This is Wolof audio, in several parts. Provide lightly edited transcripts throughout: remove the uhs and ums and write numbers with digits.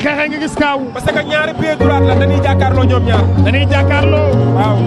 xeexee nga gis kaaw. parce que ñaari pied droit la dañuy jàkkaarloo ñoom ñaar. dañuy jàkkaarloo. waaw.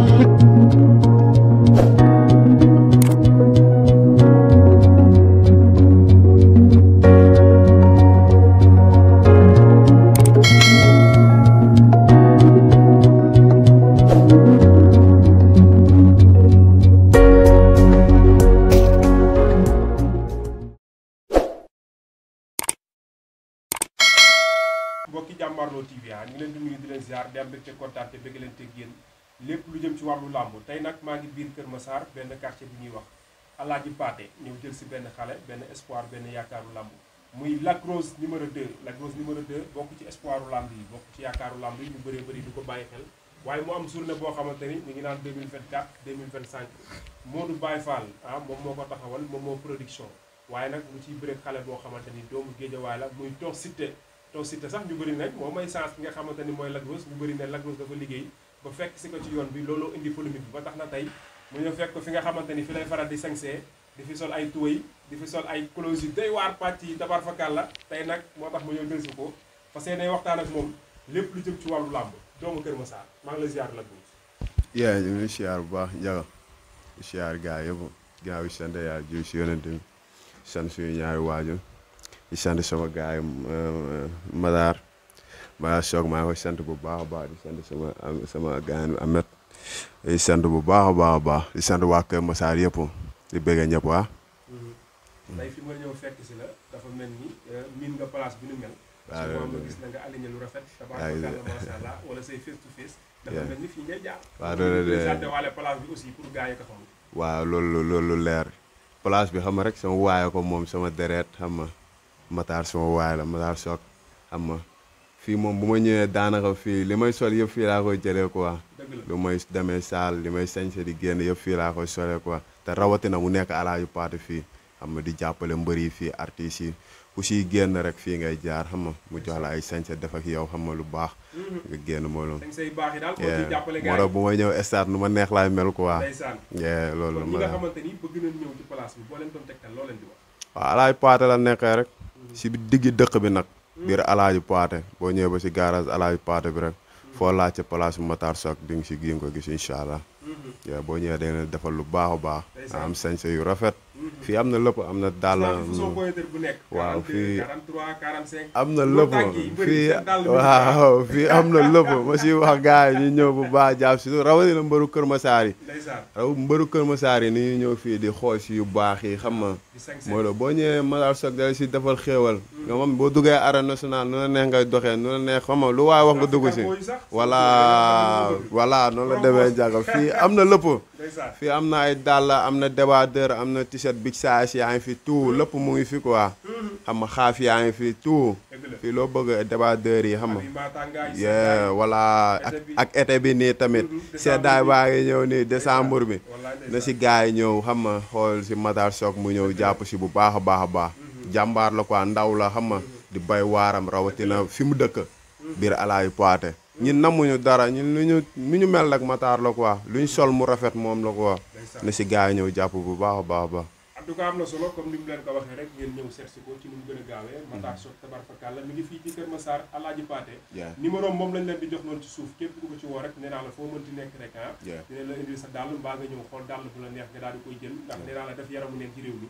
mbokki Jàmbaarloo TV ñu ngi leen di nuyu di leen ziar di am mbégte kontaan te bëgg leen teg yéen lépp lu jëm ci wàllu làmb tey nag maa ngi biir Kër Massar benn quartier bi ñuy wax Alaaji Paate ñëw jël si benn xale benn espoir benn yaakaaru làmb muy Lac Rose numéro 2 Lac Rose numéro 2 bokk ci espoiru làmb yi bokk ci yaakaaru làmb yi ñu bëree bëri du ko bàyyi xel waaye mu am journée boo xamante ni ñu ngi naan 2024 2025 Modou Baye Fall moom moo ko taxawal moom moo production waaye nag mu ciy bëre xale boo xamante ni doomu Géejawaay la muy Tonn Siteu sax ñu bëri nag moo may chance ki nga xamante ni mooy Lac Rose ñu bëri ne Lac Rose dafa liggéey ba fekk si ko ci yoon bi looloo indi polémique bi ba tax na tey mu ñëw fekk ko fi nga xamante ni fi lay faral di sañsee di fi sol ay tuwéy di fi sol ay close yu doy waar pàcc yi tabar fakal la tey nag moo tax mu ñëw delsi ko parce que day waxtaan ak moom lépp lu jëm ci wàllu làmb doomu Kër Massar maa ngi la ziar Lac Rose. yaa ñu ngi ziar bu baax Ndiaga ziar gaa yëpp ginnaaw yi sant yaa jiw si yonent bi sant suñu ñaari waajur di sant sama gaay Madar Sock maa ngi koy sant bu baax a baax di sant sama gaay Amet di sant bu baax a baax di sant waa Kër Massar yëpp di bëgg ñëpp waa. tey fi ma ñëw fekk si la dafa mel ni miin nga place bi nu mel. waaw souvent nga gis na nga aligné lu rafet. tabaarkalla macha allah wala say face to face. dafa mel ni fii ngay jaar. waaw loolu de sant waale place bi aussi pour gars yi ko xam. waaw loolu leer place bi xam nga rek sama waaye ko moom sama deret xam nga Matar sama waay la Matar Sock xam nga fii moom bu ma ñëwee daanaka fii li may sol yëpp fii laa koy jëlee quoi. lu may demee saal li may sañse di génn yëpp fii laa koy solee quoi te rawatina mu nekk Alaaji Paate fii xam nga di jàppale mbër yi fii artistes yi ku siy génn rek fii ngay jaar xam nga mu jox la ay sañse def ak yow xam nga lu baax. nga génn moo loolu. sañse yu baax yi daal moo ciy jàppale gars yi moo tax bu may ñëw stade nu ma neex laay mel quoi. ndeysaan loolu ñi nga xamante ni bëgg nañ ñëw ci place bi boo leen doon tegtal loo leen di wax. waaw Alaaji Paate la nekkee rek. si diggi dëkk bi nag. biir Alaaji Paate boo ñëwee ba si garage Alaaji Paate bi rek. foo laajte place bu Matar Sock di nga si gi nga ko gis incha allah. boo ñëwee da ngeen defal lu baax a baax. am sañse yu rafet. fii am na lépp am na dàll. waaw fii 43 45. am na lépp fii waaw fii am na lépp ma si wax gars yi ñu ñëw bu baax jàpp si rawatina mbëru Kër Massar yi. mbëru Kër Massar yi ni ñu ñëw fii di xool si yu baax yi xam nga. mooy la boo ñëwee Matar Sock da si defal xéewal. nga moom boo duggee arène nationale nu la neex ngay doxee nu la neex xam nga lu waaye wax nga dugg si. voilà noonu la demee jàgga fii am na lépp. fii am na ay dàll am na débardeur am na t-shirt big size yaa ngi fi tout lépp mu ngi fi quoi. xam nga xaaf yaa ngi fi tout. fii loo bëgg débardeur yi xam nga. voilà ak été bi nii tamit. seddaay baa ngi ñëw nii décembre bi. na si gars yi ñëw xam nga xool si Matar Sock mu ñëw jàpp si bu baax a baax a baax. jàmbaar la quoi ndaw la xam nga di bay waaram rawatina fi mu dëkk. biir Alaaji Paate. ñun namuñu dara ñun lu ñu mel nag Matar la quoi lu ñu sol mu rafet moom la quoi. na si gars yi ñëw jàpp bu baax a baax a baax. en tout cas am na solo comme ni mu leen ko waxee rek ngeen ñëw seet si ko ci nu mu gën a gaawee. Matar Sock tabarfakalla mi ngi fii ci Kër Massar Alaaji Paate. numéro moom lañ leen di jox noonu ci suuf képp ku ko ci woo rek nee naa la foo mënti nekk rek dina la indil sa dàll mbaa nga ñëw xool dàll bu la neex nga daal di koy jël ndax nee naa la def yaramu neen ci réew mi.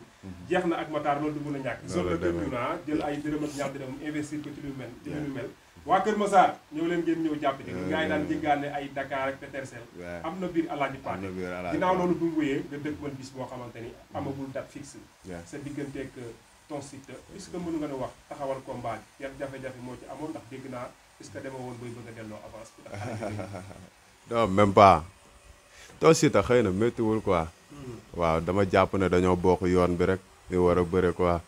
jeex na ak Matar loolu du mën a ñàkk. zone la dëgg naa jël ay dërëm ak ñaar dërëm investir ko ci lu mel ci lu mel. waa Kër Massar ñëw leen ngeen ñëw jàpp ci gars yi daan jéggaane ay Dakar ak Petersen am na biir Alaaji Paate ginnaaw loolu bu mu wéyee nga dëkk man bis boo xamante ni amagul date fixe sa digganteeg Tonn Siteu est-ce que mën nga ne wax taxawal combat bi yan jafe-jafe moo ci amoon ndax dégg naa est-ce que dema woon bay bëgg a delloo avance bi non même pas Tonn Siteu xëy na méttiwul quoi waaw dama jàpp ne dañoo bokk yoon bi rek ñu war a bëre quoi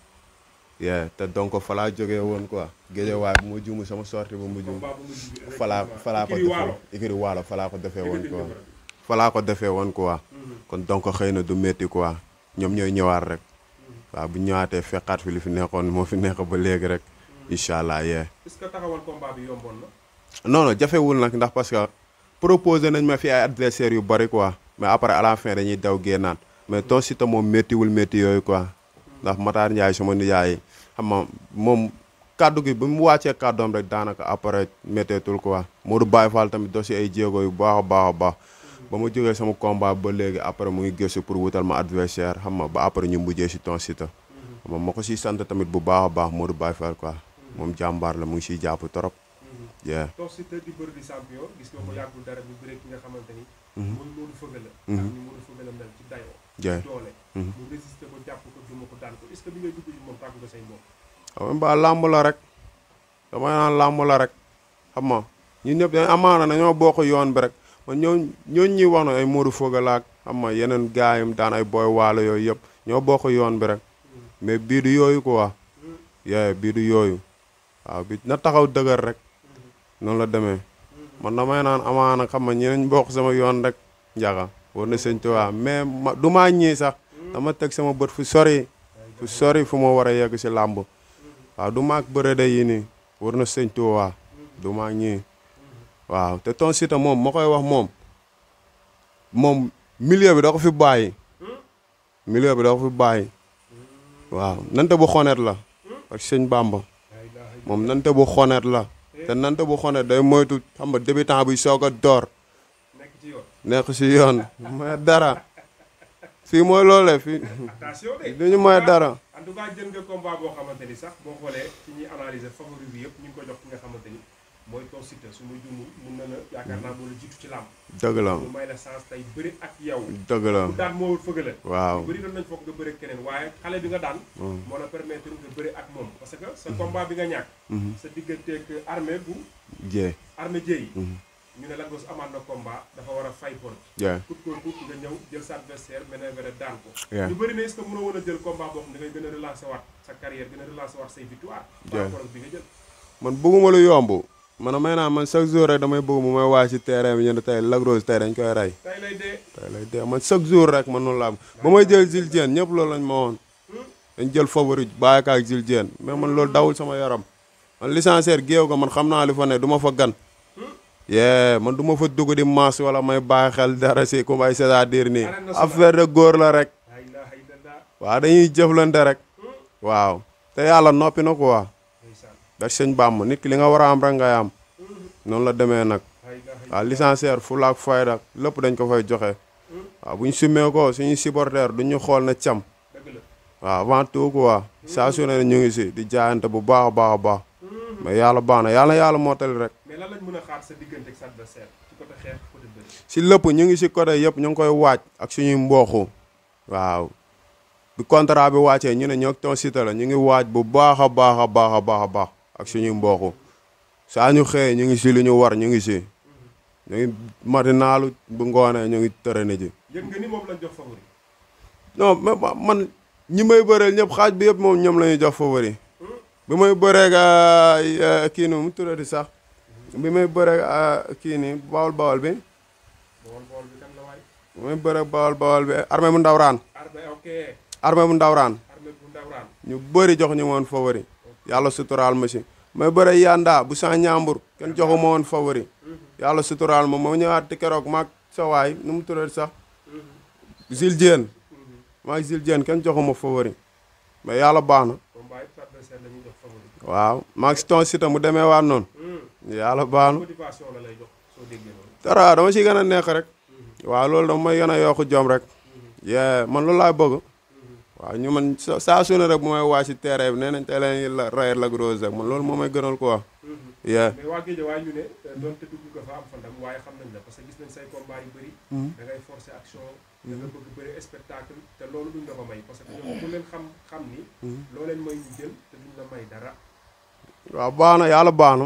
te donc fa laa jógee woon quoi Géejawaay bu ma juumu sama sortie bu mu juum falaa ko defee ikiri waalo falaa ko defee woon quoi falaa ko defee woon quoi kon donc xëy na du métti quoi ñoom ñooy ñëwaat rek waaw bu ñëwaatee fekkaat fi li fi nekkoon moo fi nekk ba léegi rek incha allah est-ce que taxawal combat bi yomboon na non jafewul nag ndax parce que proposé nañ ma fi ay adversaires yu bari quoi mais après à la fin dañuy daw génnaat mais Tonn Siteu moom méttiwul métti yooyu quoi ndax Matar Ndiaye sama nijaay xam nga moom kaddu gi ba mu wàccee kàddoom rek daanaka après métteetul quoi Modou Baye Fall tamit do si ay jéego yu baax a baax a baax ba ma jógee sama combat ba léegi après mu ngi gëstu pour wutal ma adversaire xam nga ba après ñu mujjee si Tonn Siteu xam nga ma ko siy sant tamit bu baax a baax Modou Baye Fall quoi moom jàmbaar la mu ngi siy jàpp trop. Tonn Siteu di bëri di champion gis nga ko yàggul dara bu bëre ki nga xamante ni. mooy Modou Feugeula. ak ni Modou Feugeula mel ci dayoo. doole. mu résister ko jàpp ko duma ko daan ko est-ce que bi ngay dugg ci moom tàggu nga say mbokk. waaw ba làmb la rek damay naan làmb la rek xam nga ñun ñëpp dañ amaana dañoo bokk yoon bi rek man ñooñu ñuy wax na ay Modou Feugeula ak xam nga yeneen gaayam daan ay Boy Waalo yooyu yëpp ñoo bokk yoon bi rek mais bii du yooyu quoi. bii du yooyu waaw bi na taxaw dëgër rek noonu la demee man damay naan amaana xam nga ñeneen bokk sama yoon rek njaga war na sëñ Tuubaa mais du maa ñii sax dama teg sama bët fu sori fu ma war a yegg si làmb waaw du maag bërëde yi nii war na sëñ Tuubaa du maag ñii waaw te Tonn Siteu moom ma koy wax moom milieu bi da ko fi bàyyi waaw nante bu xonet la ak sëñ Bamba moom nante bu xonet la te nante bu xonet day moytu xam nga débutant bi soog a door nekk si yoon mooy dara fii mooy loolee fii duñu mooy dara. en tout cas jël nga combat boo xamante ni sax boo xoolee ci ñuy analyser favori bi yëpp ñu ngi ko jox ki nga xamante ni mooy Tonn Siteu su ma juumul mun na la yaakaar naa moo la jiitu ci làmb. dëgg la mu may la chance tey bëri ak yow. dëgg la bu daan moo Feugeula. waaw bëri doon nañ foog nga bëri keneen waaye xale bi nga daan. moo la permettre nga bëri ak moom parce que sa combat bi nga ñàkk. sa digganteeg armée bu. armée Dieye. ñu ne Lac Rose amaat na combat dafa war a fay bor. kut nga ñëw jël sa adversaire manœuvre daan ko. ñu bëri ne est-ce que mënoo woon a jël combat boo xam ne da ngay gën a relancer waat sa carrière gën a relancer waat say victoire. par rapport ak bi nga jël. man bëgguma lu yomb man chaque jour rek damay bëgg mu may waay si terrain bi ñu ne tey Lac Rose tey dañ koy rey. tey lay dee man chaque jour rek man noonu la am ba may jël Jules Diène ñëpp loolu lañ ma woon. dañ jël favori bàyyi ko ak Jules Diène mais man loolu dawul sama yaram man licenciaire géew ko man xam naa li fa ne du ma fa gan. man du ma fa dugg di maas wala may bàyyi xel dara si ku may c'est-à-dire nii affaire de góor la rek waaw dañuy jëflante rek waaw te yàlla noppi na quoi da sëñ Bàmb nit ki li nga war a am rek ngay am noonu la demee nag waaw licenciaire fulla ak fayda lépp dañ ko fay joxe waaw bu ñu simmee ko suñuy supporter du ñu xool na cam waaw avant tout quoi saa su ne ñu ngi si di jaayante bu baax a baax a baax mais yàlla baax na yàlla mottali rek. mais lan lañ mën a xaar sa diggante ak sa adversaire ci côté xeex côté bëri. si lépp ñu ngi si côté yëpp ñu ngi koy waaj ak suñuy mbooxu waaw bi contrat bi wàccee ñu ne ñoo Tonn Siteu la ñu ngi waaj bu baax a baax a baax a baax a baax ak suñuy mbooxu saa ñu xëyee ñu ngi si li ñu war ñu ngi si ñu ngi matinaalu bu ngoonee ñu ngi tërëne ji. yëg nga ni moom lañ jox favori. non mais man ñi may bëreel ñëpp xaaj bi yëpp moom ñoom la ñuy jox favori. bi may bëreeg kii nii mu tuddati sax bi may bëreeg kii nii bawol bi. kan la waay. bi may bëreeg bawol bi armée bu ndawraan. armée bu ndawraan. ñu bëri jox ñu woon favori. yàlla suturaal ma si. may bëreeg yanda bu sa ñaambur kenn joxu ma woon favori. yàlla suturaal ma ñëwaat ti keroog maag sa waay nu mu tuddati sax. Jules Diène. maag Jules Diène kenn joxu ma favori. mais yàlla baax na. waaw maa ngi si Tonn Siteu mu demee waat noonu. yàlla baax na. dara dama si gën a nekk rek. waaw loolu dama may gën a yokk jom rek. man loolu laay bëgg. waaw ñu man saa su ne rek bu may waa si terrain bi nee nañ tey leen rayet Lac Rose rek man loolu moo may gënal quoi. mais waa Guédiawaye ñu ne doonte dugg nga fa am fa ndam waaye xam nañ la parce que gis nañ say combat yu bëri. da ngay forcer action. da nga bëgg bëri spectacle te loolu duñ la ko may parce que ñoom ku leen xam ni. loo leen may ñu jël te duñ la may dara. waaw baax na yàlla baax na.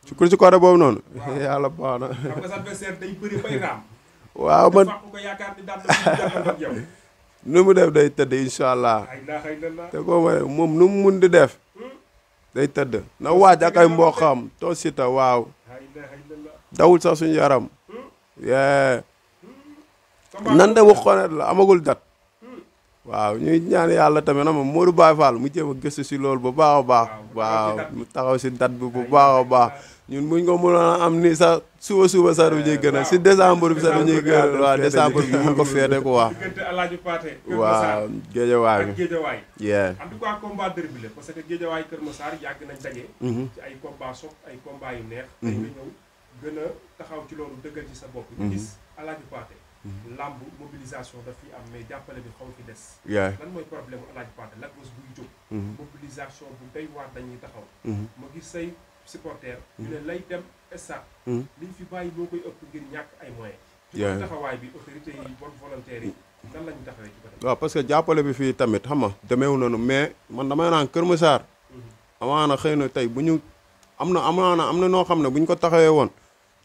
ci côté boobu noonu. yàlla baax na. xam nga sa adversaire day bëri bay raam. waaw man ko yaakaar ni daan na yow. nu mu def day tëdd incha allah. te koo ma moom nu mu mun di def. day tëdd na waaj ak ay mboqam Tonn Siteu waaw. dawul sax suñu yaram. nante bu xonet la amagul dat. waaw ñuy ñaan yàlla tamit na ma Modou Baye Fall mu jéem a gëstu si loolu bu baax a baax. waaw mu taxaw si date bi bu baax a baax. ñun buñ ko mënoon am ni sax suba sax du ñuy gën a si décembre bi sax du ñuy gën a waaw décembre bi mun ko féete ko waa. diggante Alaaji Paate Kër waaw Massar géejawaay ak géejawaay. yeah. en tout cas combat derby la parce que géejawaay Kër Massar yàgg nañ daje. ci ay combat sopp ay combat yu neex. tey nga ñëw gën a taxaw ci loolu dëggal ci sa bopp. ñu gis Alaaji Paate lamb mobilisation daf fi am mais jàppale bi xaw fi des. lan mooy problème mu Alaaji Paate Lac Rose buy jóg. mobilisation bu doy waar dañuy taxaw. ma gis say supporter ñu ne lay dem stade. liñ fi bàyyi moo koy ëpp ngir ñàkk ay moyens. ci taxawaay bi autorité yi bonne volontaire yi nan la ñu taxawee ci côté. waaw parce que jàppale bi fii tamit xam nga demeewu noonu mais man damay naan Kër Massar. amaana xëy na tey bu ñu am na noo xam ne bu ñu ko taxawee woon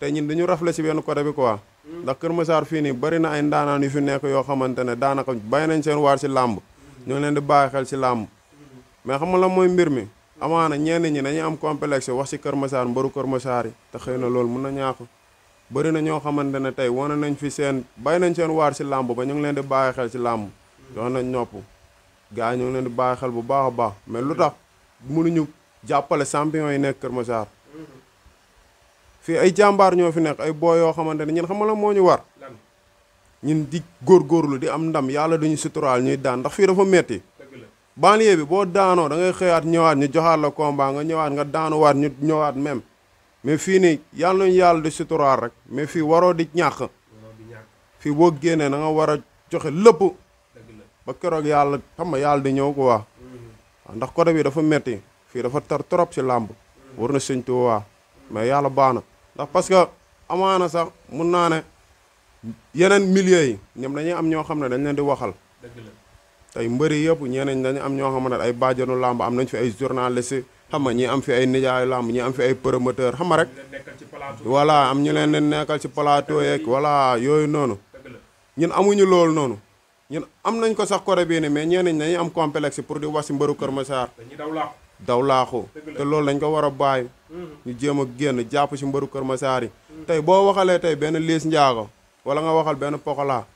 tey ñun dañu rafle si benn côté bi quoi. ndax Kër Massar fii nii bari na ay ndaanaan yu fi nekk yoo xamante ne daanaka bàyyi nañ seen waar si làmb. ñoo leen di bàyyi xel si làmb. mais xam nga la mooy mbir mi. amaana ñenn ñi dañuy am complexe wax ci Kër Massar mbaru Kër Massar yi te xëy na loolu mun na ñaax bëri na ñoo xamante ne tey wane nañ fi seen bàyyi nañ seen waar ci làmb ba ñu ngi leen di bàyyi xel ci làmb jox nañ nopp gars yi ñu ngi leen di bàyyi xel bu baax a baax mais lu tax mënuñu jàppale champion yi nekk Kër Massar fii ay jàmbaar ñoo fi nekk ay boo yoo xamante ne ñun xam nga la moo ñu war ñun di góorgóorlu di am ndam yàlla duñu suturaal ñuy daan ndax fii dafa metti banlieue bi boo daanoo da ngay xëyaat ñëwaat ñu joxaat la combat nga ñëwaat nga daanuwaat ñu ñëwaat même mais fii nii yàlla nañu yàlla di suturaal rek mais fii waroo di ñàkk fii boo génnee da nga war a joxe lépp ba keroog yàlla xam nga yàlla di ñëw ko waa ndax côté bi dafa metti fii dafa tar trop ci làmb war na sëñtu waa mais yàlla baax na ndax parce que amaana sax mun naa ne yeneen milieux yi ñoom dañuy am ñoo xam ne dañ leen di waxal tey mbëri yëpp ñeneen dañu am ñoo xamante ne ay bàjjanu làmb am nañ fi ay journaliste xam nga ñi am fi ay nijaayu làmb ñi am fi ay promoteur xam nga rek voilà am ñu leen di nekkal ci plateau yeeg voilà yooyu noonu ñun amuñu loolu noonu ñun am nañ ko sax côté bii ni mais ñeneen dañuy am complexe pour di wax si mbëru Kër Massar daw laaxu te loolu dañ ko war a bàyyi ñu jéem a génn jàpp si mbëru Kër Massar yi tey boo waxalee tey benn Liss Ndiago wala nga waxal benn Pokola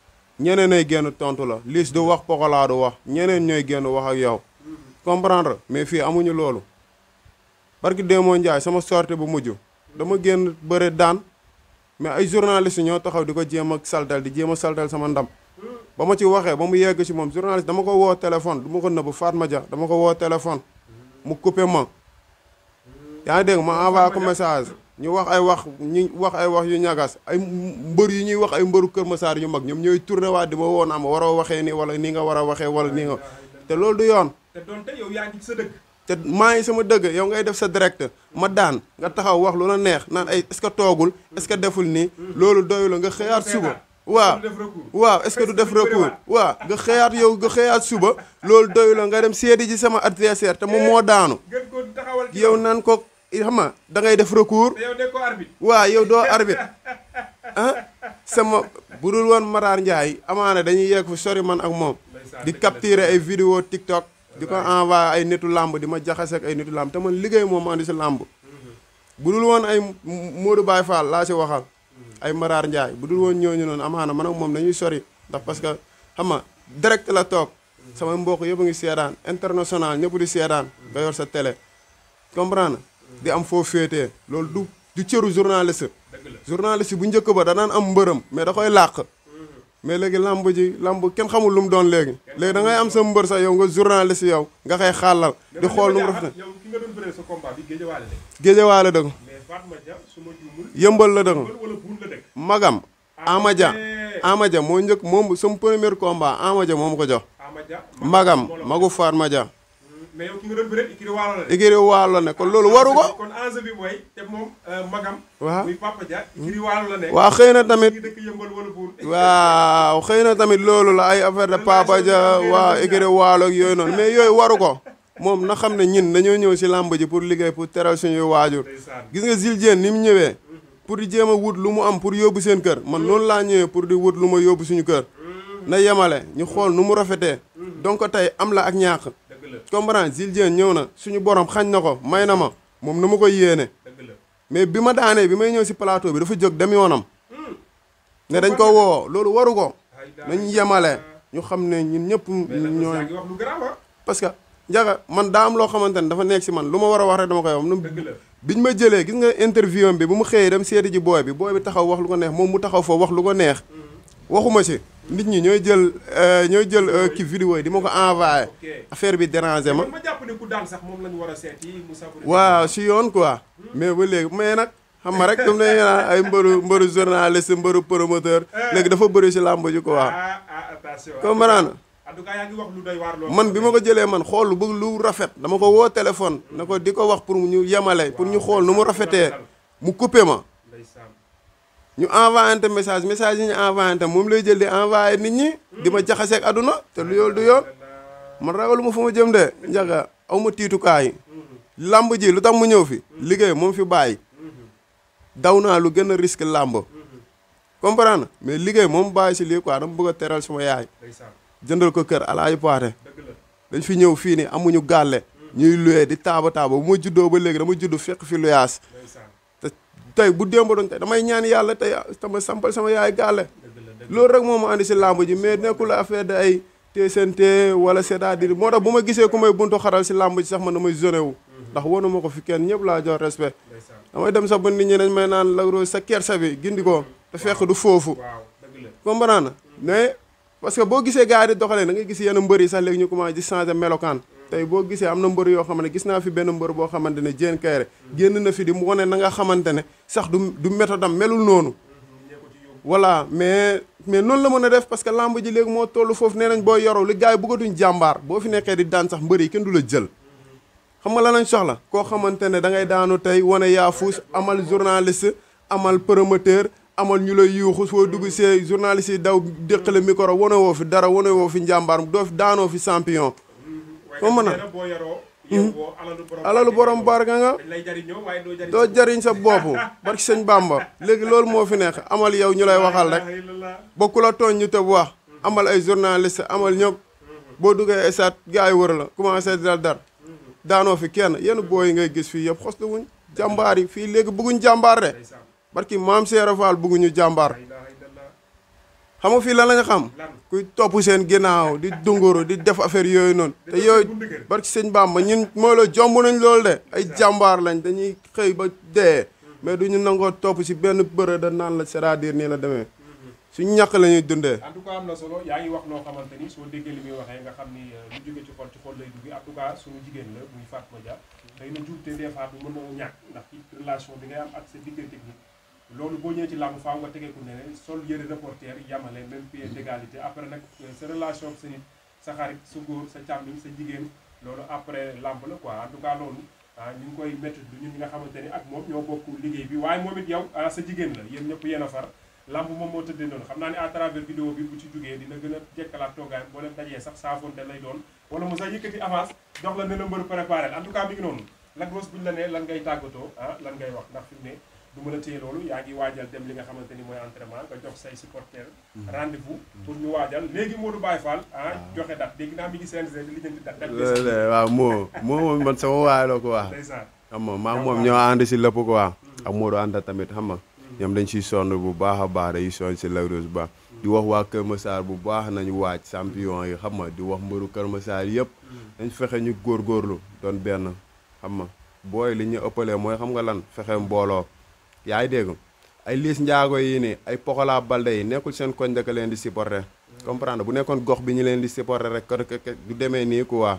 ñeneen ay génn tontu la Liss du wax Pokola du wax ñeneen ñooy génn wax ak yow comprendre mais fii amuñu loolu barki Démo Ndiaye sama sortie bu mujj dama génn bëre daan mais ay journaliste ñoo taxaw di ko jéem a saltal di jéem a saltal sama ndam ba ma ci waxee ba mu yegg si moom journaliste dama ko woo téléphone du ma ko nëbb Fatma Dia dama ko woo téléphone mu coupé ma yaa ngi dégg ma envoyé ko message ñu wax ay wax yu ñagas ay mbër yu ñuy wax ay mbëru Kër Massar yu mag ñoom ñooy tourné waat di ma woon am waroo waxee nii wala nii nga war a waxee wala nii nga te loolu du yoon te doonte yow yaa ngi sa dëgg te maa ngi sama dëgg yow ngay def sa direct ma daan nga taxaw wax lu la neex naan ay est-ce que toogul est-ce que deful nii loolu doyu la nga xëyaat suba waaw est-ce que du def recours waaw nga xëyaat yow nga xëyaat suba loolu doyu la nga dem seedi ji sama adversaire te moom moo daanu yow naan ko xam nga da ngay def recours waaw yow doo arbitre sama bu dul woon Matar Ndiaye amaana dañuy yegg fu sori man ak moom di capturer ay vidéo TikTok di ko envoyé ay nitu làmb di ma jaxase ak ay nitu làmb te man liggéey moom andi si làmb bu dul woon ay Modou Baye Fall laa si waxal ay Matar Ndiaye bu dul woon ñooñu noonu amaana man ak moom dañuy sori ndax parce que xam nga direct la toog sama mbokk yëpp a ngi seedaan international ñëpp di seedaan nga yor sa télé comprendre di am foo féetee loolu du cëru journaliste bu njëkk ba danaan am mbërëm mais da koy làq mais léegi lamb kenn xamul lu mu doon léegi da ngay am sa mbër sax yow nga journaliste yow nga koy xàllal di xool nu mu rafet géejawaale dëgg yëmbal la dëgg magam Amadia moo njëkk moom sama premier combat Amadia moom ko jox magam magu Fatma Dia mais yow ki nga doon bëre ikiri waalo la de. ikiri waalo ne kon loolu waru ko. kon enjeu bi mooy te moom magam. waaw muy Papa Dia ikiri waalo la ne. waaw xëy na tamit dëkk yëmbal wala buur. waaw xëy na tamit loolu la ay affaire de Papa Dia waa ikiri waalo ak yooyu noonu mais yooyu waru ko moom na xam ne ñin dañoo ñëw si làmb ji pour liggéey pour teral suñuy waajur. gis nga Jules Diène ni mu ñëwee. pour di jéem a wut lu mu am pour yóbbu seen kër man noonu laa ñëwee pour di wut lu ma yóbbu suñu kër. na yemale ñu xool nu mu rafetee. donc tey am la ak ñaax. comprendre Jules Diène ñëw na suñu borom xañ na ko may na ma moom na ma koy yéene mais bi ma daanee bi may ñëw si plateau bi dafa jóg dem yoonam ne dañ ko woo loolu waru ko nañ yemale ñu xam ne ñun ñëpp ñooy wax lu grave parce que njaga man daa am loo xamante ne dafa nekk si man lu ma war a wax rek dama koy wax biñ ma jëlee gis nga interview bi bu mu xëyee dem seeti ji booy bi taxaw wax lu ko neex moom mu taxaw foofu wax lu ko neex waxuma si nit ñi ñooy jël kii vidéo yi di ma ko envoyé affaire bi dérangé ma jàpp ne ku daan sax moom lañu war a seeti waaw si yoon quoi mais ba léegi mais nag xam nga rek comme nañu naan ay mbëru journaliste mbëru promoteur léegi dafa bëri si làmb ji quoi comprendre en tout cas yaa ngi wax lu doy waar loolu man bi ma ko jëlee man xool lu bëgg lu rafet dama ko woo téléphone na ko di ko wax pour ñu yemale pour ñu xool nu mu rafetee mu coupé ma ñu envoyé message yi ñu envoyé moom lay jël di envoyé nit ñi di ma jaxaseeg aduna te lu yoolu du yoon man ragalu ma fu ma jëm de njaga aw ma tiitukaay làmb ji lu tax mu ñëw fi liggéey moom fi bàyyi daw naa lu gën a risque làmb comprendre mais liggéey moom bàyyi si lii quoi dama bëgg a teral sama yaay jëndal ko kër alaaji paate dañ fi ñëw fii ni amuñu gàlle ñuy luwee di taaba bu ma juddoo ba léegi dama judd fekk fi luyaas te tey bu démb doon tey damay ñaan yàlla tey tama sampal sama yaay gàlle loolu rek moo ma andi si làmb ji mais nekkul affaire de ay teesante wala c'est-à-dire moo tax bu ma gisee ku may buntu xaral si làmb ji sax man damay zoné wu ndax wanu ma ko fi kenn ñëpp laa jox respect damay dem sax ba nit ñi dañ may naan Lac Rose sa kersa bi gindi ko te fekk du foofu comprendre mais parce que boo gisee gars yi di doxalee da ngay gis yenn mbër yi sax léegi ñu commencé di changer melokaan tey boo gisee am na mbër yoo xam ne gis naa fi benn mbër boo xamante ne Diène Kaïré génn na fi di mu wane na nga xamante ne sax du méthode am melul noonu voilà mais noonu la mën a def parce que lamb ji léegi moo toll foofu nee nañ boo yoroo li gars yi bëggatuñ jàmbaar boo fi nekkee di daan sax mbër yi kenn du la jël xam nga la lañ soxla koo xamante ne da ngay daanu tey wane yaa fuus amal journaliste amal promoteur amal ñu lay yuuxu foo dugg see journaliste yi daw déqale micro wane woo fi dara wane woo fi njàmbaar doo fi daanoo fi champion comme na alalu borom barka nga doo jariñ sa bopp barki sëñ Bamba léegi loolu moo fi nekk amal yow ñu lay waxal rek bokku la tooñ ñu tëb wax amal ay journaliste amal ñëpp boo duggee esat gars yi wër la commencé dal dar daanoo fi kenn yenn booy yi ngay gis fii yëpp xos wuñ jàmbaar yi fii léegi bëgguñ jàmbaar de barki maam Seera Fall bëgguñu jàmbaar xam nga fii lan la nga xam kuy topp seen ginnaaw di dunguru di def affaire yooyu noonu te yooyu barki sëñ Bamba ñun mooy la jomb nañ loolu de ay jàmbaar lañ dañuy xëy ba dee mais duñu nangoo topp si benn bërë da naan la c'est-à-dire nii la demee suñu ñàkk la ñuy dundee en tout cas am na solo yaa ngi wax noo xamante ni soo déggee li muy waxee nga xam ni lu jóge ci xol lay dugg en tout cas suñu jigéen la muy Fatma Dia day na jubte des fois du mën na ñàkk ndax ci relation bi ngay am ak sa diggante bi loolu boo ñëwee ci làmb faaw nga tegee ku ne sol yëre reporter yamale même pied d'égalité après nag sa relation ak sa nit sa xarit sa góor sa càmmiñ sa jigéen loolu après làmb la quoi en tout cas loolu ñu ngi koy métti du ñun ñi nga xamante ni ak moom ñoo bokk liggéey bi waaye moom it yow sa jigéen la yéen ñëpp yéen a far làmb moom moo tëddee noonu xam naa ne à travers vidéo bi bu ci jógee dina gën a jekkalaat toogaayam boo leen dajee sax saafonte lay doon wala mu sax yëkkati avance jox la ne la mbër préparé en tout cas mi ngi noonu Lac Rose buñu la ne lan ngay tàggatoo lan ngay wax ndax fi mu ne du mën a téye loolu yaa ngi waajal dem li nga xamante ni mooy entraînement nga jox say supporters rendez-vous pour ñu waajal léegi Modou Baye Fall joxe date dégg naa mi ngi CNG di lijjanti date waaw moo man sama waay la ko wax xam nga maa moom ñoo ànd si lépp ko wax ak Modou ànd tamit xam nga ñoom dañ siy sonn bu baax a baax dañuy sonn si Lac Rose bu baax di wax waa Kër Massar bu baax nañu waaj champion yi xam nga di wax mbëru Kër Massar yëpp dañ fexe ñu góorgóorlu doon benn xam nga booy li ñu ëppalee mooy xam nga lan fexe mbooloo yaa ngi dégg ay Liss Ndiago yi nii ay Pokola Balde yi nekkul seen koñ dëkk leen di supporter comprendre bu nekkoon gox bi ñu leen di supporter rek du demee nii quoi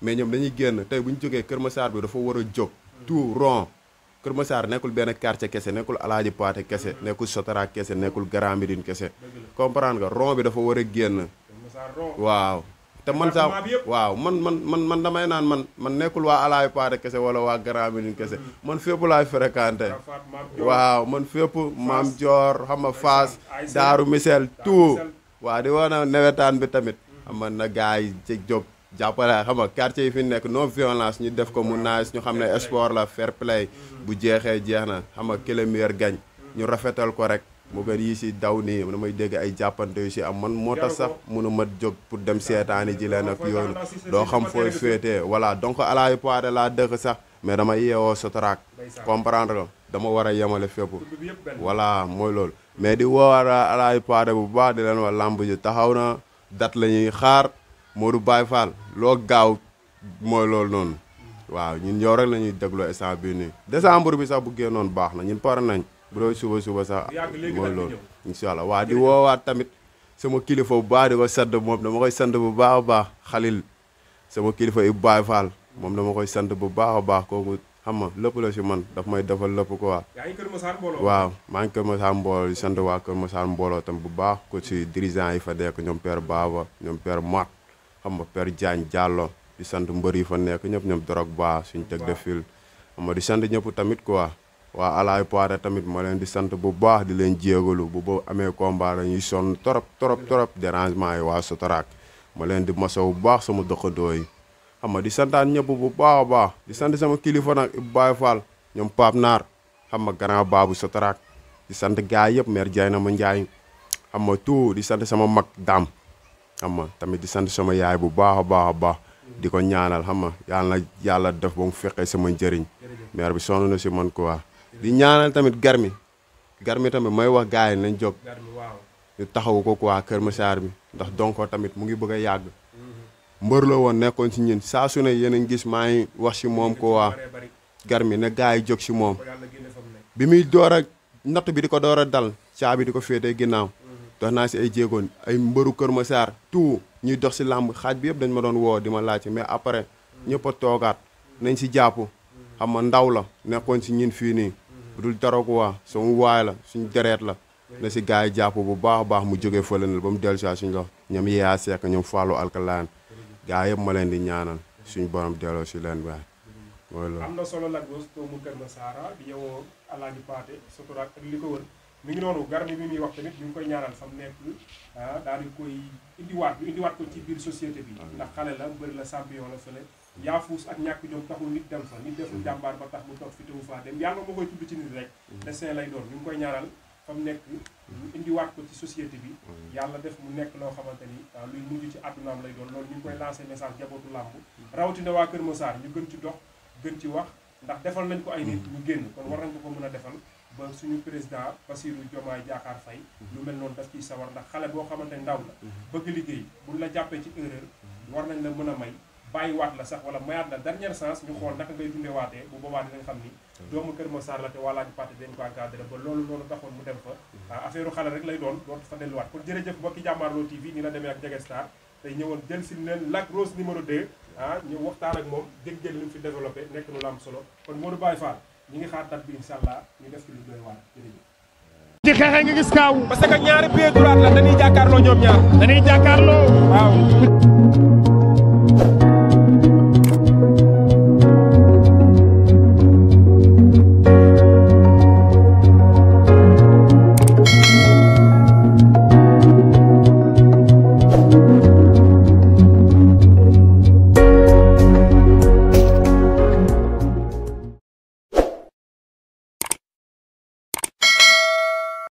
mais ñoom dañuy génn tey bu ñu jógee Kër Massar bi dafa war a jóg tout rond Kër Massar nekkul benn quartier kese nekkul Alaaji Paate kese nekkul Sotara kese nekkul Grand Médine kese comprendre nga rond bi dafa war a génn waaw te man sax waaw man damay naan man nekkul waa Alaaji Paate kese wala waa Grand Médine kese man fépp laay fréquenté waaw man fépp Maam Dior xam nga Fass Daaru Misel tout waaw di wax na nawetaan bi tamit xam nga na gars yi ci jóg jàppale xam nga quartier yi fi nekk non violence ñu def ko mu nice ñu xam ne sport la fair play bu jeexee jeex na xam nga que le meilleur gagne ñu rafetal ko rek mu gën yi si daw nii damay dégg ay jàppante yu si am man moo tax sax mënu ma jóg pour dem seetaani ji leen ak yoonu doo xam fooy féetee voilà donc Alaaji Paate laa dëkk sax mais dama yeewoo Sotrac comprendre nga dama war a yemale fépp voilà mooy loolu mais di woowar Alaaji Paate bu baax di leen wax lamb ji taxaw na dat la ñuy xaar Modou Baye Fall loo gaaw mooy loolu noonu waaw ñun yow rek la ñuy déglu instant bii nii décembre bi sax bu génnoon baax na ñun pare nañ bu doon suba sax mooy loolu incha allah waa di woowaat tamit sama kilifa bu baax di ko sant moom dama koy sant bu baax a baax Xalil sama kilifa Ibou Baye Fall moom dama koy sant bu baax a baax kooku xam nga lépp la si man daf may defal lépp quoi. yaa ngi Kër Massar mbooloo. waaw maa ngi Kër Massar mbooloo di sant waa Kër Massar mbooloo tam bu baax ko si dirigeant yi fa nekk ñoom père Baba ñoom père Mat xam nga père Diagne Diallo di sant mbër yi fa nekk ñëpp ñoom dorog ba suñu teg de fil xam nga di sant ñëpp tamit quoi waa alaay poire tamit ma leen di sant bu baax di leen jéegalu bu ba amee combat dañuy sonn trop dérangement yi waa Sotarak ma leen di masaw bu baax sama dëkkandoo yi xam nga di santaan ñëpp bu baax a baax di sant sama kilifa nag Ibou Baye Fall ñoom Pape Naar xam nga grand Babou Sotarak di sant gaay yëpp mère Diayna ma Ndiaye xam nga tout di sant sama mag Dame xam nga tamit di sant sama yaay bu baax a baax di ko ñaanal xam nga yàlla def ba mu fekkee sama njëriñ mère bi sonn na si man quoi di ñaanal tamit garmi tamit may wax gaay yi nañ jóg ñu taxawu ko quoi Kër Massar bi ndax donc tamit mu ngi bëgg a yàgg mbër la woon nekkoon si ñun saa su ne yéen a ngi gis maa ngi wax si moom quoi garmi ne gaay yi jóg si moom bi muy door a natt bi di ko door a dal caabi di ko féetee ginnaaw dox naa si ay jéegoon ay mbëru Kër Massar tout ñuy dox si làmb xaaj bi yëpp dañ ma doon woo di ma laajte mais après ñëpp a toogaat nañ si jàpp xam nga ndaw la nekkoon si ñun fii nii bu dul dara quoi suñu waay la suñu dereet la na si gars yi jàpp bu baax a baax mu jógee fële na ba mu dellu si suñu loxo ñoom yeeyaa seek ñoom Fallou Alkalaan gars yëpp ma leen di ñaanal suñu borom delloo si leen waay mooy loolu. am na solo la gos doomu Kër Massar di yow Alaaji Paate Sotarak ak li ko wër mi ngi noonu garmi bi muy wax tamit ñu ngi koy ñaanal fa mu nekk daal di koy indiwaat ko ci biir société bi ndax xale la mbër la champion la fële yaafuus ak ñàkk jom taxul nit dem fa nit deful jàmbaar ba tax mu toog fi tewu faa dem yàlla moo koy tudd ci nit rek destin lay doon ñu ngi koy ñaanal fa mu nekk ñu indiwaat ko ci société bi yàlla def mu nekk loo xamante ni luy mujj ci àddunaam lay doon loolu ñu ngi koy lancé message jabootu làmb rawatina waa Kër Massar ñu gën ci dox gën ci wax ndax defal nañ ko ay nit ñu génn kon war nañ ko mën a defal ba suñu président Bassirou Diomaye Diakhar Faye lu mel noonu daf ciy sawar ndax xale boo xamante ndaw la bëgg liggéey buñ la jàppee ci erreur war nañ la mën a may bàyyiwaat la sax wala mayaat la dernière chance ñu xool naka ngay dundee waatee bu boobaa dinañ xam ni doomu Kër Massar la te waa Alaaji Paate dañ ko encadré ba loolu noonu taxoon mu dem fa affaire xale rek lay doon dootu fa delluwaat kon jërëjëf mbokki Jàmmaarloo TV ni la demee ak Jege Star tey ñëwoon jël si leen Lac Rose numéro 2 ñu waxtaan ak moom dégg ngeen li mu fi développé nekk nu la am solo kon Modou Baye Fall ñi ngi xaar date bi incha allah ñu def ci lu doy waar jërëjëf. di xeexee nga gis kaaw. parce que ñaari pied droit la dañuy jàkkaarloo ñoom ñaar. dañuy jàkkaarloo. waaw.